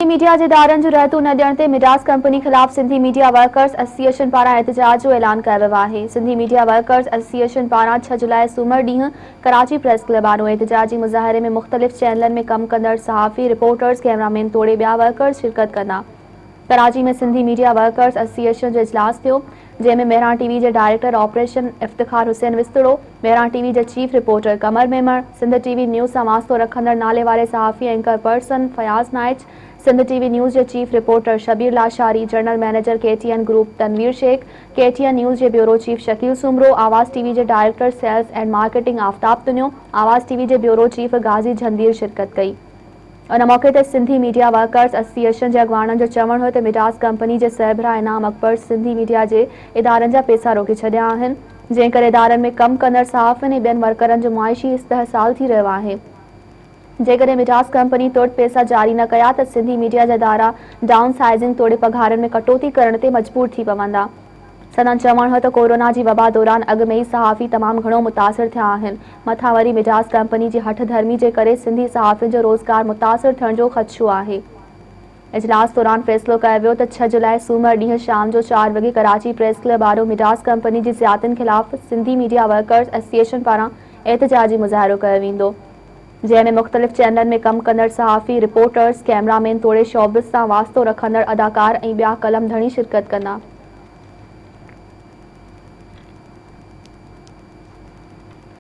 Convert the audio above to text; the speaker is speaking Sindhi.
ميڊيا جي ادارن جون رهتون نه ڏيڻ تي مڊاس ڪمپني خلاف سنڌي ميڊيا ورڪرز ايسوسيئيشن پاران احتجاج جو اعلان ڪيو ويو آهي. سنڌي ميڊيا ورڪرز ايسوسيئيشن پاران ڇهه جولاء سومر ڏينهن ڪراچي پريس ڪلب آڏو احتجاجي مظاهري ۾ مختلف چينلن ۾ ڪم ڪندڙ صحافي، رپورٽرز، ڪئميرامين توڙي ٻيا ورڪرز شرڪت ڪندا. Karachi ۾ Sindhi media workers association جو اجلاس ٿيو، جنهن ۾ مهراڻ ٽي وي جي director operation Iftikhar Hussain Wastro, Mehran T V جي chief reporter Qamar Memon, Sindh T V news سان واسطو رکندڙ ناليواري صحافي anchor person Fayaz Naich, Sindh T V news جي chief reporter Shabbir Lashari, general manager K T N group Tanveer Shaikh, K T N news جي bureau chief Shakeel Soomro, Awaz T V جي director sales and marketing Aftab Tunio, Awaz T V جي بيورو چيف غازي جهندير شرڪت ڪئي. ان موقعي تي سنڌي ميڊيا ورڪرز ايسوسيئيشن جي اڳواڻن جو چوڻ هو ته مڊاس ڪمپني جي سربراهه انعام اڪبر سنڌي ميڊيا جي ادارن جا پيسا روڪي ڇڏيا آهن جنهن ڪري ادارن ۾ ڪم ڪندڙ صحافين ۽ ٻين ورڪرن جو معاشي استحصال ٿي رهيو آهي جيڪڏهن مڊاس ڪمپني ترت پيسا جاري نه ڪيا ته سنڌي ميڊيا جا ادارا ڊائون سائيزنگ توڙي پگهارن ۾ ڪٽوتي ڪرڻ تي مجبور ٿي پوندا. سندن چوڻ هو ته ڪورونا جي وبا دوران اڳ ۾ ئي صحافي تمام گهڻو متاثر ٿيا آهن، مٿان وري مجاز ڪمپني جي هٺ ڌرمي جي ڪري سنڌي صحافين جو روزگار متاثر ٿيڻ جو خدشو آهي. اجلاس دوران فيصلو ڪيو ويو ته ڇهه جولاء سومر ڏينهن شام جو چار وڳي ڪراچي پريس ڪلب آڏو مجاز ڪمپني جي زيادتين خلاف سنڌي ميڊيا ورڪرز ايسوسيئيشن پاران احتجاجي مظاهرو ڪيو ويندو، جنهن ۾ مختلف چينلن ۾ ڪم ڪندڙ صحافي، رپورٽرز، ڪئميرا مين توڙي شوبز سان واسطو رکندڙ اداڪار ۽ ٻيا قلم ڌڻي شرڪت ڪندا.